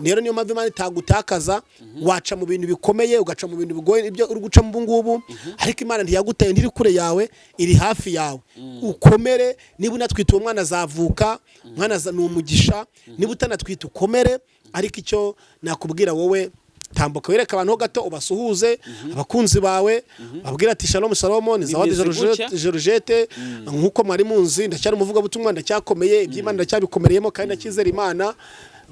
Rero niyo mpamvu Imana itagutakaza. Waca mu bintu bikomeye, ugaca mu bintu bigoye, ibyo uri gucamo ubu ngubu, ariko Imana ntiyagutaye, ntiri kure yawe, iri hafi yawe. Ukomere. Niba unatwite, uwo mwana azavuka, umwana ni umugisha. Niba utanatwite, ukomere. Ariko icyo nakubwira wowe, tambuka wereke abantu ho gato, ubasuhuze abakunzi bawe, babwira ati: "Shalom, shalom, ni Zawadi." Bimeze gutya. Georgette, nkuko mwari munzi, ndacyari umuvugabutumwa, ndacyakomeye, iby'Imana ndacyabikomereyemo, kandi ndacyizera Imana,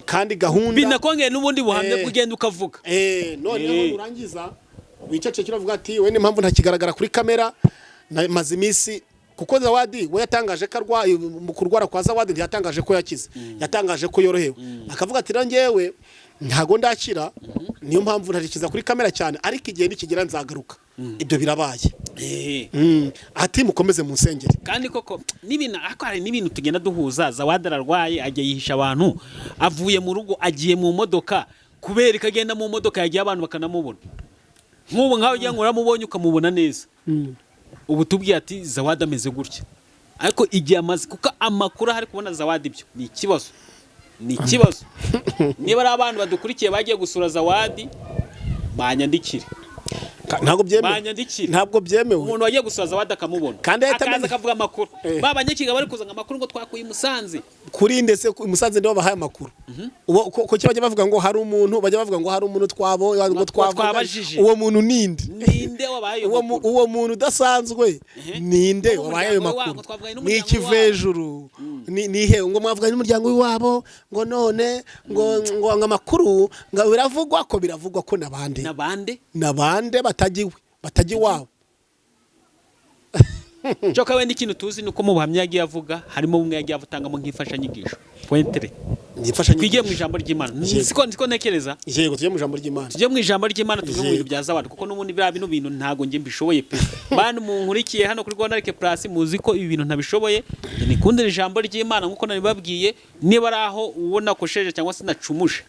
kandi gahunda Binakongeye n'ubundi buhamya bw'ugenda ukavuga. Noneho nurangiza wicecekera, uravuga ati: "We n'impamvu ntakigaragara kuri kamera, maze iminsi," kuko Zawadi we yatangaje ko arwaye. Mu kurwara kwa Zawadi ntiyatangaje ko yakize, yatangaje ko yorohewe. Akavuga ati: "Rero njyewe ntago ndakira, niyo mpamvu ntarikiza kuri kamera cyane, ariko igihe nikigera nzagaruka." Ibyo birabaye. Ati: "Mukomeze mu nsengeri." Kandi koko n'ibintu, ariko hari n'ibintu tugenda duhuza. Zawadi ararwaye, ajya yihisha abantu, avuye mu rugo agiye mu modoka, kubera ko agenda mu modoka yagiye abantu bakanamubona. Nk'ubu nkaho ugira ngo uramubonye, ukamubona neza, ubu tubwiye ati: "Zawadi ameze gutya," ariko igihe amaze, kuko amakuru ahari kubona Zawadi, ibyo ni ikibazo, ni ikibazo. Niba ari abantu badukurikiye bagiye gusura Zawadi, banyandikire. Ntabwo byemewe. Banyandikire. Ntabwo byemewe. Umuntu wagiye gusura Zawadi akamubona, Kandi ahita akaza akavuga amakuru. Ba banyakiga bari kuzana amakuru ngo twakuye i Musanze. Kuri ndetse i Musanze nibo bahaye amakuru. Uwo kuki bajya bavuga ngo hari umuntu, bajya bavuga ngo hari umuntu twabo ngo twavuga? Twabajije. Uwo muntu ninde? Ninde wabaye ayo Uwo makuru? Uwo muntu udasanzwe ninde Ngo wabaye ayo umuryango wabo, makuru? twavuganye Ni n'umuryango ikivejuru, ni he ngo mwavuganye n'umuryango w'iwabo, ngo none ngo amakuru ngo biravugwa ko, biravugwa ko nabande? Nabande? Nabande batagiwe, batajya iwabo? Cyoka wenda ikintu tuzi ni uko mu buhamya yagiye avuga harimo bumwe yagiye atangamo nk'imfashanyigisho pointere. Imfashanyigisho. Twigiye mu ijambo ry'Imana. Yego. Siko ntekereza. Yego, tujye mu ijambo ry'Imana. Tujye mu ijambo ry'Imana, tuve mu bintu bya Zawadi, kuko n'ubundi biriya bino bintu ntago njye mbishoboye pe. Bantu munkurikiye hano kuri Rwanda Like Plus, muzi ko ibi bintu ntabishoboye. Njye nikundira ijambo ry'Imana nk'uko nabibabwiye. Niba ari aho uwo nakosheje cyangwa se nacumuje,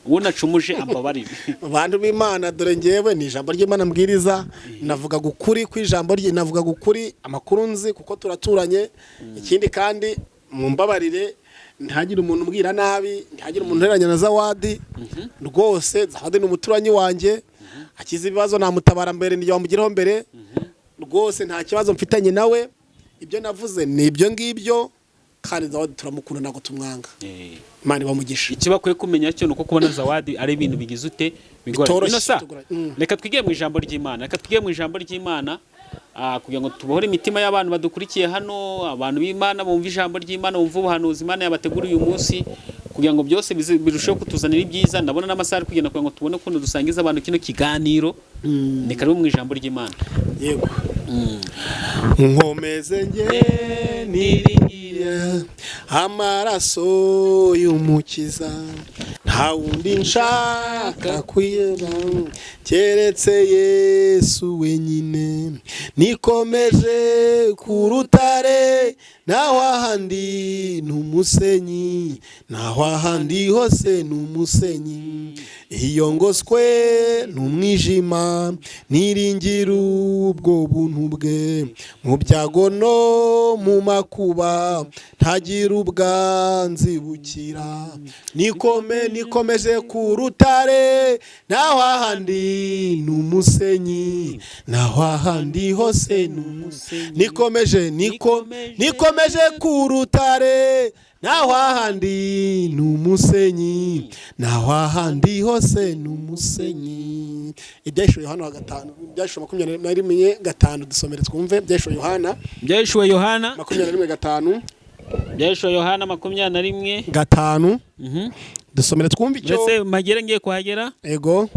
uwo nacumuje ambabarire. Bantu b'Imana, dore ngewe ni ijambo ry'Imana mbwiriza, navuga ukuri kw'ijambo rye, navuga ukuri amakuru nzi kuko turaturanye. Ikindi kandi mumbabarire, ntihagire umuntu umbwira nabi, ntihagire umuntu uhereranya na Zawadi. Rwose Zawadi ni umuturanyi wanjye, akize ibibazo namutabara mbere, n'igihe wamugeraho mbere. Rwose nta kibazo mfitanye nawe, ibyo navuze ni ibyo ngibyo, kandi Zawadi turamukunda, ntabwo tumwanga. Imana ibamugisha. Icyo bakwiye kumenya cyo ni uko kubona Zawadi ari ibintu bigize ute, bigoranye. Bitoroshye, Ino sa, bitugoranye. Reka twigire mu ijambo ry'Imana, reka twigire mu ijambo ry'Imana, kugira ngo tubohore imitima y'abantu badukurikiye hano, abantu b'Imana bumva ijambo ry'Imana, bumva ubuhanuzi Imana yabateguriye uyu munsi, kugira ngo byose birusheho kutuzanira ibyiza. Ndabona n'amasaha ari kugenda, kugira ngo tubone ukuntu dusangiza abantu kino kiganiro. Ni karibu mu ijambo ry'Imana. Yego. Nkomeze nge niringiye amaraso y'Umukiza, nta wundi nshaka kwiyera keretse Yesu wenyine. Nikomeje ku rutare, naho ahandi ni umusenyi, naho ahandi hose ni umusenyi. Iyo ngoswe n'umwijima, niringira ubwo buntu bwe. Mu byago no mu makuba, ntagira ubwanzibukira. Nikomeje ku rutare, naho ahandi ni umusenyi, naho ahandi hose ni umusenyi. Nikomeje, nikomeje ku rutare, naho ahandi ni umusenyi, naho ahandi hose ni umusenyi. Ibyahishuwe Yohana wa 5, Ibyahishuwe 21:5, dusomere twumve. Ibyahishuwe Yohana. Byahishuwe Yohana. 21:5. Byahishuwe Yohana 21. 5. Dusomere twumve icyo. Mbese magere ngiye kuhagera. Ego.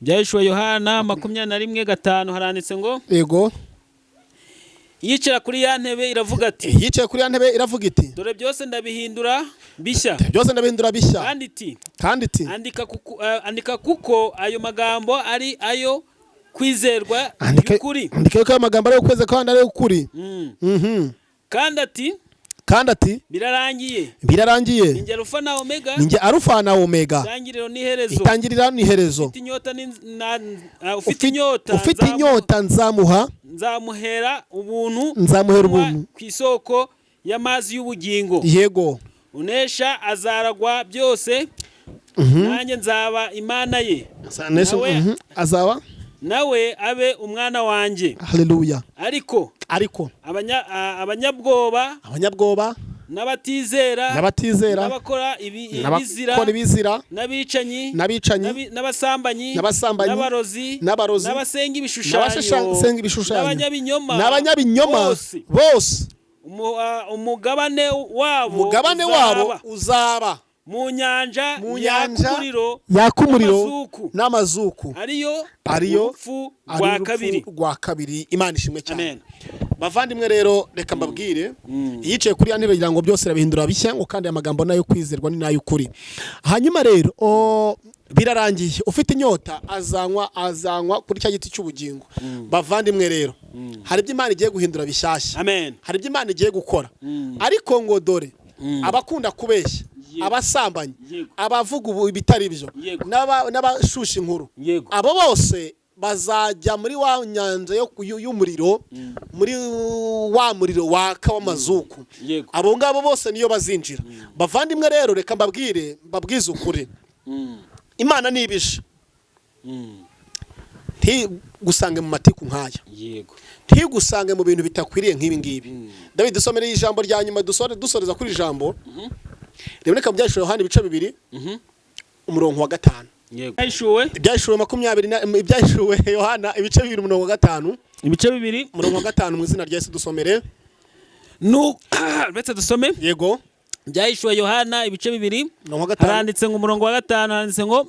Byahishuwe Yohana 21:5, haranditse ngo: Yicara kuri ya ntebe iravuga ati: Yicaye kuri ya ntebe iravuga iti: "Dore byose ndabihindura bishya." "Byose ndabihindura bishya." Kandi iti: Kandi iti: "Andika kuko, andika kuko ayo magambo ari ayo kwizerwa Andika, y'ukuri." andika yuko ayo magambo ari ukwezi kandi ari ukuri. Kandi ati: Kandi ati: "Birarangiye." "Birarangiye." "Ninjye Alufa na Omega, "Ninjye Arufa na Omega, itangiriro n'iherezo." Itangirira n'iherezo. Ufite inyota ufite inyota Ufite inyota nzamuha nzamuhera ubuntu nzamuhera kunywa ubuntu ku isoko y'amazi y'ubugingo. Unesha azaragwa byose, nanjye nzaba Imana ye, Azaba nawe abe umwana wanjye. Haleluya. Ariko Ariko abanyabwoba abanyabwoba n'abatizera n'abatizera n'abakora ibizira n'abakora ibizira n'abicanyi n'abicanyi n'abasambanyi n'abasambanyi n'abarozi n'abarozi n'abasenga ibishushanyo n'abasenga ibishushanyo n'abanyabinyoma n'abanyabinyoma bose, bose, umugabane wabo umugabane wabo uzaba uzaba mu nyanja mu yaka nyanja umuriro yaka umuriro n'amazuku, n'amazuku, ariyo ariyo urupfu ari rwa urupfu kabiri. rwa kabiri. Imana ishimwe cyane. Amen. Bavandimwe rero, reka mbabwire, yicaye kuri ya ntebe kugira ngo byose irabihindura bishya, ngo kandi aya magambo nayo kwizerwa ni n'ay'ukuri. Hanyuma rero birarangiye, ufite inyota azanywa kuri cya giti cy'ubugingo. Bavandimwe rero, hari ibyo Imana igiye guhindura bishyashya. Amen. Hari ibyo Imana igiye gukora, ariko ngo dore abakunda kubeshya, abasambanyi, abavuga ubu ibitari byo, n'abashusha inkuru, abo bose bazajya muri wa nyanja y'umuriro, muri wa muriro waka w'amazuku. Abo ngabo bose niyo bazinjira. Bavandimwe rero, reka mbabwire, mbabwize ukuri, Imana nibishe ntigusange mu matiku nk'aya, ntigusange mu bintu bitakwiriye nk'ibi ngibi. David, dusomere ijambo rya nyuma, dusoreza kuri iri jambo riboneka mu Byahishuwe Yohana ibice 2, umurongo wa 5. Yahishuwe Ibyahishuwe 20 Ibyahishuwe Yohana ibice 2, umurongo wa 5. Ibice 2. Umurongo wa 5, mu izina rya Yesu dusomere. Uretse dusome. Yego. Byahishuwe Yohana ibice 2. Umurongo wa 5. Haranditse ngo, umurongo wa 5 haranditse ngo: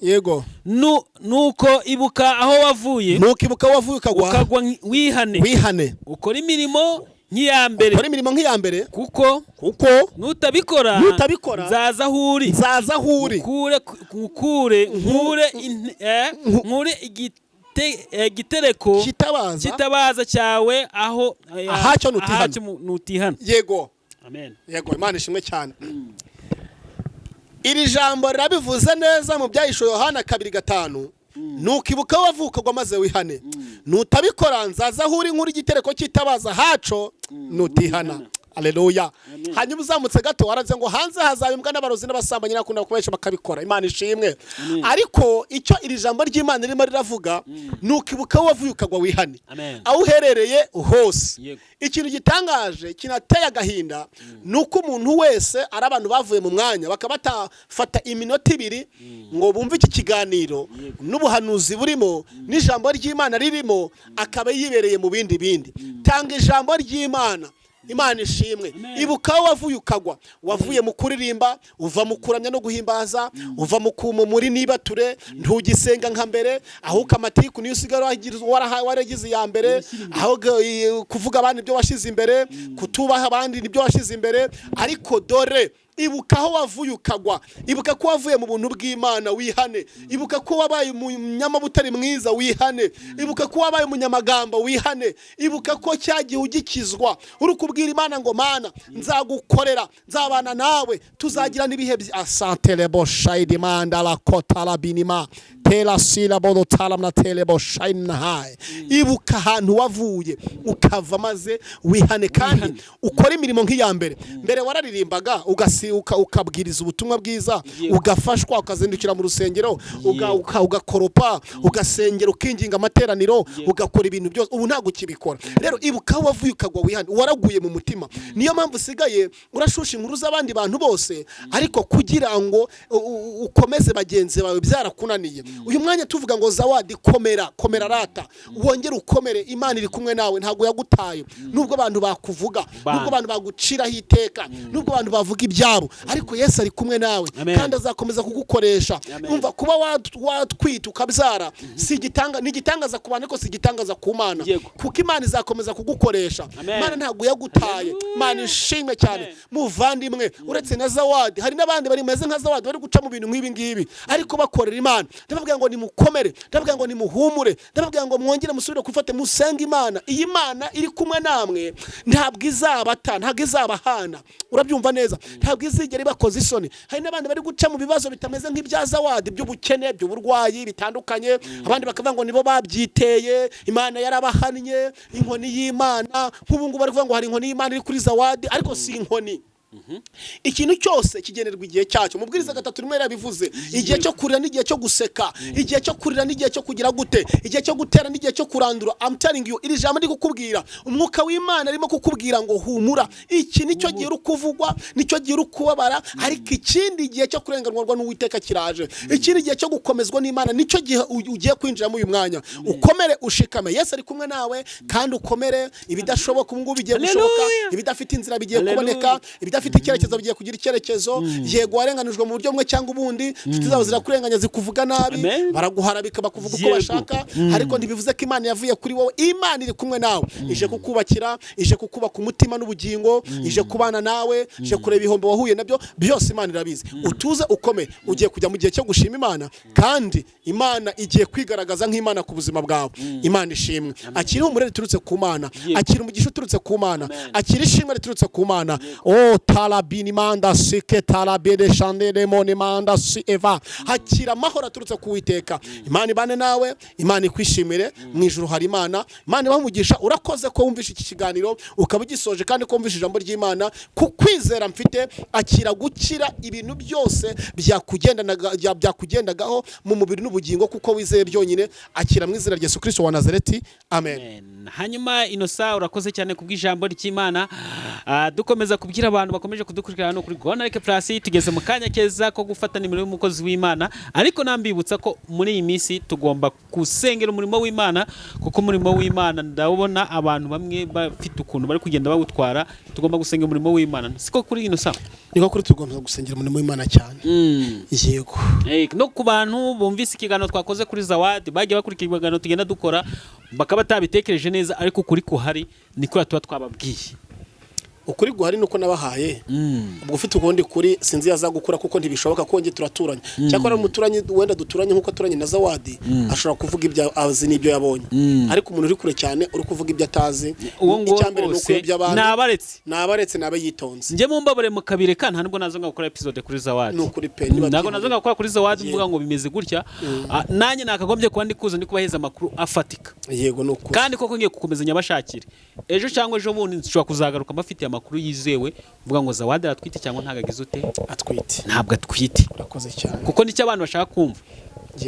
"Nuko ibuka aho wavuye, Nukibuka wavuye ukagwa, ukagwa, wihane, wihane, ukora imirimo nk'iya mbere, ukora imirimo nk'iya mbere, kuko kuko nutabikora, nutabikora, nzaza aho uri, nzaza aho uri, nkukure nkure igitereko kitabaza kitabaza cyawe aho ahacyo nutihana. Ahacyo nutihana." Amen. Yego, Imana ishimwe cyane. Iri jambo rirabivuze neza mu Byahishuwe Yohana 2:5: nukibuka wavukagwa maze wihane, nutabikora nzaza aho uri nkuri igitereko cyitabaza haco nutihana. Aleluya. Hanyuma uzamutse gato waraze ngo hanze hazaba imbwa n'abarozi n'abasambanyi n'abakunda kubesha bakabikora. Imana ishimwe. Ariko icyo iri jambo ry'Imana ririmo riravuga, nukibuka wavuye ukagwa wihane, Amen. aho uherereye hose. Ikintu gitangaje kinateye agahinda ni uko umuntu wese ari abantu bavuye mu mwanya bakaba batafata iminota 2 ngo bumve iki kiganiro n'ubuhanuzi burimo n'ijambo ry'Imana ririmo, akaba yibereye mu bindi bindi. Tanga ijambo ry'Imana. Imana ishimwe. Amen. Ibuka aho wavuye ukagwa. Wavuye mu kuririmba, uva mu kuramya no guhimbaza, uva mu muri nibature, ntugisenga nka mbere, ahubwo amatiku niyo usigara waragize iya mbere, aho kuvuga abandi ibyo washyize imbere, kutubaha abandi nibyo washyize imbere. Ariko dore ibuka aho wavuye ukagwa, ibuka ko wavuye mu buntu bw'Imana, wihane. Ibuka ko wabaye umunyamabutare mwiza, wihane. Ibuka ko wabaye umunyamagambo, wihane. Ibuka ko cyagihe ugikizwa uri kubwira Imana ngo: "Mana, nzagukorera, nzabana nawe, tuzagira n'ibihe asantelebo shayidimanda la kotala binima tela sila bodo talam na telebo shayinahaye." Ibuka ahantu wavuye ukava maze wihane, kandi ukore imirimo nk'iya mbere. Mbere wararirimbaga, ukabwiriza ubutumwa bwiza, ugafashwa, ukazindukira mu rusengero, ugakoropa, ugasengera, ukinginga amateraniro, ugakora ibintu byose. Ubu ntabwo ukibikora. Rero ibuka aho wavuye ukagwa, wihane. Waraguye mu mutima, niyo mpamvu usigaye urashusha inkuru z'abandi bantu bose, ariko kugira ngo ukomeze bagenzi bawe byarakunaniye. Uyu mwanya tuvuga ngo: "Zawadi, komera, komera, rata wongere ukomere." Imana iri kumwe nawe, ntabwo yagutaye. Nubwo abantu bakuvuga, nubwo abantu baguciraho iteka, nubwo abantu bavuga ibyabo, ariko Yesu ari kumwe nawe, Amen. kandi azakomeza kugukoresha. Amen. Umva, kuba watwita ukabyara si igitanga, ni igitangaza ku bantu, ariko si igitangaza ku Mana, kuko Imana izakomeza kugukoresha. Amen. Imana ntabwo yagutaye. Hallelujah. Imana ishimwe cyane. Amen. Muvandimwe, uretse na Zawadi hari n'abandi bari meze nka Zawadi bari guca mu bintu nk'ibi ngibi, ariko bakorera Imana. Ndababwira. Ndababwira ngo nimukomere, ndababwira ngo nimuhumure, ndababwira ngo mwongere musubire gufate musenge Imana. Iyi Mana iri kumwe namwe ntabwo izabata, ntabwo izabahana. Urabyumva neza, ntabwo izigera ibakoza isoni. Hari n'abandi bari guca mu bibazo bitameze nk'ibya Zawadi, by'ubukene, by'uburwayi bitandukanye. Abandi bakavuga ngo nibo babyiteye, Imana yarabahannye, inkoni y'Imana. Nk'ubu ngubu bari kuvuga ngo hari inkoni y'Imana iri kuri Zawadi, ariko si inkoni. Ikintu cyose kigenerwa igihe cyacyo. Mubwiriza 3:1 yarabivuze: igihe cyo kurira n'igihe cyo guseka, igihe cyo kurira n'igihe cyo kugira gute, igihe cyo gutera n'igihe cyo kurandura. I'm telling you, iri jambo ndi kukubwira, umwuka w'Imana arimo kukubwira ngo humura. Iki nicyo gihe uri kuvugwa, nicyo gihe uri kubabara, ariko ikindi gihe cyo kurenganurwa n'Uwiteka kiraje. Ikindi gihe cyo gukomezwa n'Imana nicyo gihe ugiye kwinjiramo. Uyu mwanya ukomere, ushikame, Yesu ari kumwe nawe, kandi ukomere. Ibidashoboka ubu ngubu bigiye gushoboka. Hallelujah. Ibidafite inzira bigiye Hallelujah. kuboneka, ibidafite icyerekezo bigiye kugira icyerekezo. Yego, warenganijwe mu buryo bumwe cyangwa ubundi, inshuti zawe zirakurenganya, zikuvuga nabi, Amen. baraguharabika, bakuvuga uko bashaka, ariko ntibivuze ko Imana yavuye kuri wowe. Imana iri kumwe nawe, ije kukubakira, ije kukubaka umutima n'ubugingo, ije kubana nawe, ije kureba ibihombo wahuye nabyo byose, Imana irabizi. Utuze, ukome, ugiye kujya mu gihe cyo gushima Imana, kandi Imana igiye kwigaragaza nk'Imana ku buzima bwawe. Imana ishimwe. Akira ihumure riturutse ku Mana, akira umugisha uturutse ku Mana, Amen. akira ishimwe riturutse ku Mana. O tarabini manda sike tarabene shandere mone manda si eva. Hakira amahoro aturutse ku Witeka. Imana ibane nawe, Imana ikwishimire. Mu ijuru hari Imana. Imana ibahe umugisha. Urakoze ko wumvishe iki kiganiro ukaba ugisoje, kandi ko wumvishe ijambo ry'Imana. Ku kwizera mfite, akira gukira ibintu byose byakugendagaho mu mubiri n'ubugingo, kuko wizeye byonyine. Akira mu izina rya Yesu Kristo wa Nazareti, amen. Amen. Hanyuma Inosa, urakoze cyane kubw'ijambo ry'Imana. Dukomeza kubwira abantu bakomeje kudukurikirana hano kuri Rwanda Like Plus, tugeze mu kanya keza ko gufata nimero y'umukozi w'Imana, ariko nambibutsa ko muri iyi minsi tugomba gusengera umurimo w'Imana, kuko umurimo w'Imana ndabona abantu bamwe bafite ukuntu bari kugenda bawutwara. Tugomba gusenga umurimo w'Imana, siko kuri Inosa? Niko kuri, tugomba gusengera umurimo w'Imana cyane, yego. No ku bantu bumvise ikiganiro twakoze kuri Zawadi, bagiye bakurikira ibiganiro tugenda dukora, bakaba batabitekereje neza, ariko ukuri kuhari ni kuriya tuba twababwiye. Ukuri guhari nuko nabahaye. Ubwo ufite ukundi kuri sinzi yaza gukura, kuko ntibishoboka ko njye turaturanye. Cyakora umuturanyi wenda duturanye nkuko aturanye na Zawadi ashobora kuvuga ibyo azi n'ibyo yabonye, ariko umuntu uri kure cyane uri kuvuga ibyo atazi, Uwo nguwo icya mbere ni rwose ukuyobya abantu. Nabaretse. Nabaretse, nabe yitonze. Njye mumbabare mukabireka, nta nubwo nazo gukora episode kuri Zawadi. Ni ukuri pe, niba Ntabwo nazo gukora kuri Zawadi mvuga ngo bimeze gutya. Nanjye nakagombye kuba ndi kuza ndi kubaheza amakuru afatika. Yego, ni ukuri. Kandi koko ngiye gukomeza nyabashakire. Ejo cyangwa ejo bundi nshobora kuzagaruka mbafitiye amakuru yizewe, mvuga ngo Zawadi aratwite cyangwa ntabwo agize ute? Atwite. Ntabwo atwite. Urakoze cyane. Kuko nicyo abantu bashaka kumva.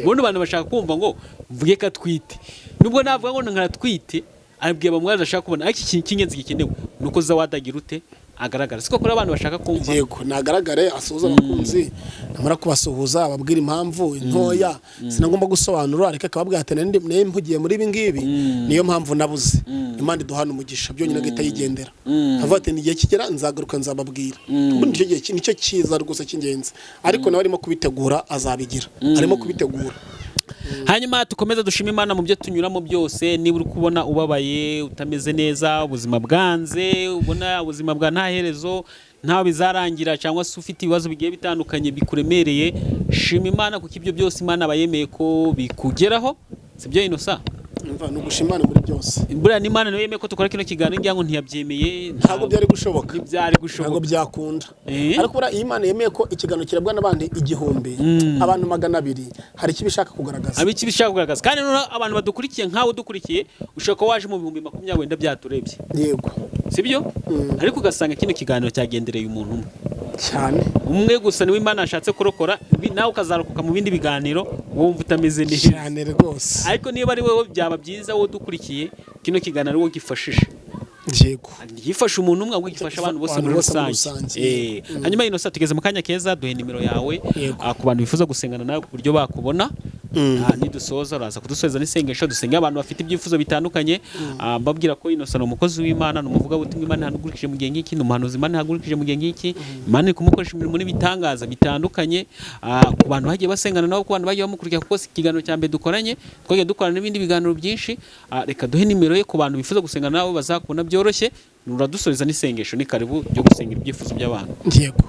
Ubundi abantu bashaka kumva ngo mvuge ko atwite. Nubwo navuga ngo nkaratwite, abwiye bamwe badashaka kubona, ariko ikintu cy'ingenzi gikenewe ni uko Zawadi agira ute? Agaragara. Siko kuri abantu bashaka kumva? Yego, nagaragare, asuhuza abakunzi. Namara kubasuhuza ababwira impamvu ntoya sinagomba gusobanura, ariko akababwira ati nari mpugiye muri ibi ngibi, niyo mpamvu nabuze. Imana iduhana umugisha. Byonyine agahita yigendera, avuga ati igihe kigera nzagaruka nzababwira. Ubundi nicyo gihe nicyo cyiza rwose cy'ingenzi, ariko nawe arimo kubitegura, azabigira, arimo kubitegura. Hanyuma dukomeze dushime Imana mu byo tunyuramo byose. Niba uri kubona ubabaye, utameze neza, ubuzima bwanze, ubona ubuzima bwa nta herezo, ntawe bizarangira, cyangwa se ufite ibibazo bigiye bitandukanye bikuremereye, shima Imana, kuko ibyo byose Imana aba yemeye ko bikugeraho. Sibyo, Inosa? Umva, ni ugushima Imana muri byose. Buriya n'Imana niyo yemeye ko dukora kino kiganiro, ngira ngo ntiyabyemeye. Ntabwo byari gushoboka. Ntibyari Ntabwo gushoboka. byakunda. Ariko buriya iyo Imana yemeye ko ikiganiro kirabwa n'abandi 1000, abantu 200, hari icyo ibishaka kugaragaza. Abi bishaka kugaragaza. Kandi noneho abantu badukurikiye, nkawe udukurikiye, ushobora kuba waje mu 20,000 wenda byaturebye, Yego. sibyo? Ariko ugasanga kino kiganiro cyagendereye umuntu umwe, Cyane. umwe gusa, niwe Imana yashatse kurokora. Nawe ukazarokoka mu bindi biganiro wumva utameze neza. Cyane rwose. Ariko niba ari wowe, byaba byiza wowe udukurikiye kino kiganiro ari wowe gifashije. Yego. Gifasha umuntu umwe, ahubwo gifasha abantu bose Abantu muri bose muri rusange. rusange. Hanyuma Inosa, tugeze mu kanya keza, duhe nimero yawe, ku bantu bifuza gusengana nawe ku buryo bakubona. Nidusoza uraza kudusoza n'isengesho, dusenge abantu bafite ibyifuzo bitandukanye. Mbabwira ko Inosa ni umukozi w'Imana, ni umuvugabutumwa Imana ihagurukije mu gihe nk'iki, ni umuhanuzi Imana ihagurukije mu gihe nk'iki. Imana iri kumukoresha imirimo n'ibitangaza bitandukanye. Ku bantu bagiye basengana nabo, ku bantu bagiye bamukurikira, kuko si ikiganiro cya mbere dukoranye, twagiye dukorana n'ibindi biganiro byinshi. Reka duhe nimero ye ku bantu bifuza gusengana nabo, bazakubona byoroshye. Uradusoreza n'isengesho, ni karibu, ryo gusenga ibyifuzo by'abantu. Yego,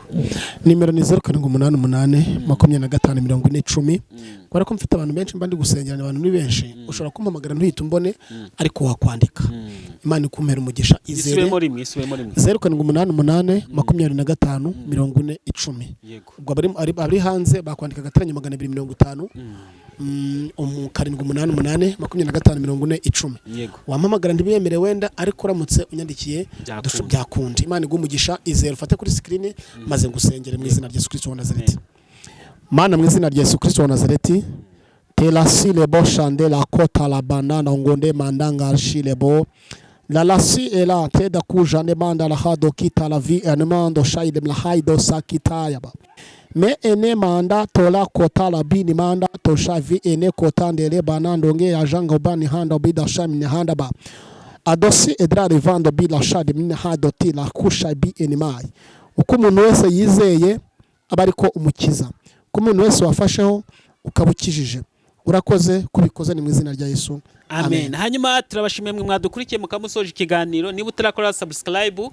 nimero ni 0788254010. Kubera ko mfite abantu benshi mba ndi gusengerana, abantu ni benshi, ushobora kumpamagara ntuhite umbone, ariko wakwandika. Imana ikumpera umugisha, izere. Isubiremo rimwe, isubiremo rimwe. 0788254010. Ubwo abari hanze bakwandika *250 788254010. Wampamagara ntibiyemere wenda, ariko uramutse unyandikiye Byakunda. Byakunda. Imana iguhe umugisha. Izere, ufate kuri screen maze ngusengere mu izina rya Yesu Kristo wa Nazareti. Mana, mu izina rya Yesu Kristo wa Nazareti, terasile bo shande la kota la banana ngonde mandanga shilebo la lasi ela teda kujane manda la hado kita la vi anemando shaide la haido sakitaya ba me ene manda tola kota la bini manda tosha vi ene kota ndele banando nge ajanga bani handa bida shami handa ba adosi edra rivando bila shadi mine hado ti la kusha bi enimai. Uko umuntu wese yizeye aba ariko umukiza, uko umuntu wese wafasheho ukaba ukijije. Urakoze kubikoze, ni mu izina rya Yesu. Amen. Hanyuma turabashimiye mwe mwadukurikiye mukamusoje ikiganiro. Niba utarakora subscribe,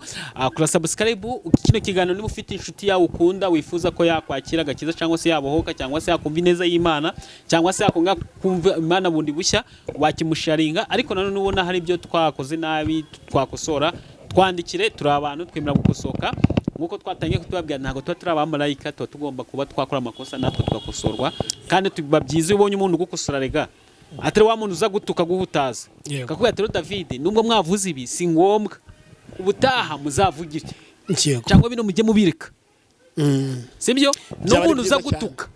kora subscribe kino kiganiro. Niba ufite inshuti yawe ukunda, wifuza ko yakwakira agakiza, cyangwa se yabohoka, cyangwa se yakumva ineza y'Imana, cyangwa se yakonga kumva Imana bundi bushya, wakimusharinga. Ariko nanone ubona hari ibyo twakoze nabi twakosora, twandikire. Turi abantu twemera gukosoka. Nk'uko twatangiye kutubabwira, ntabwo tuba turi abamarayika, tuba tugomba kuba twakora amakosa natwe tugakosorwa. Kandi biba byiza iyo ubonye umuntu ugukosora, rega atari wa muntu uza gutuka, guhutaza. Kakubwira ati: "Rero David, nubwo mwavuze ibi, si ngombwa, ubutaha muzavuge iki cyangwa bino mujye mubireka." Sibyo? Byaba ari N'umuntu uza byiza cyane. gutuka,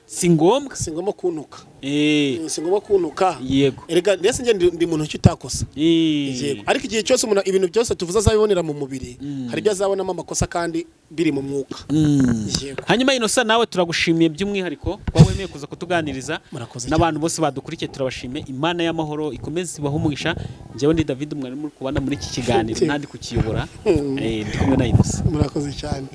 si ngombwa. Si ngombwa kuntuka. Si ngombwa kuntuka. Erega ndetse njye ndi muntu ki utakosa. Yego, ariko igihe cyose umuntu ibintu byose tuvuze azabibonera mu mubiri, hari ibyo azabonamo amakosa kandi biri mu mwuka. Yego. Hanyuma Innocent, nawe turagushimiye by'umwihariko kuba wemeye kuza kutuganiriza. Murakoze. N'abantu bose badukurikiye turabashimiye. Imana y'amahoro ikomeze ibahe umugisha. Njyewe ndi David, mwari muri kubana muri iki kiganiro, ntandi kukiyobora. Ndi kumwe na Innocent. Murakoze cyane.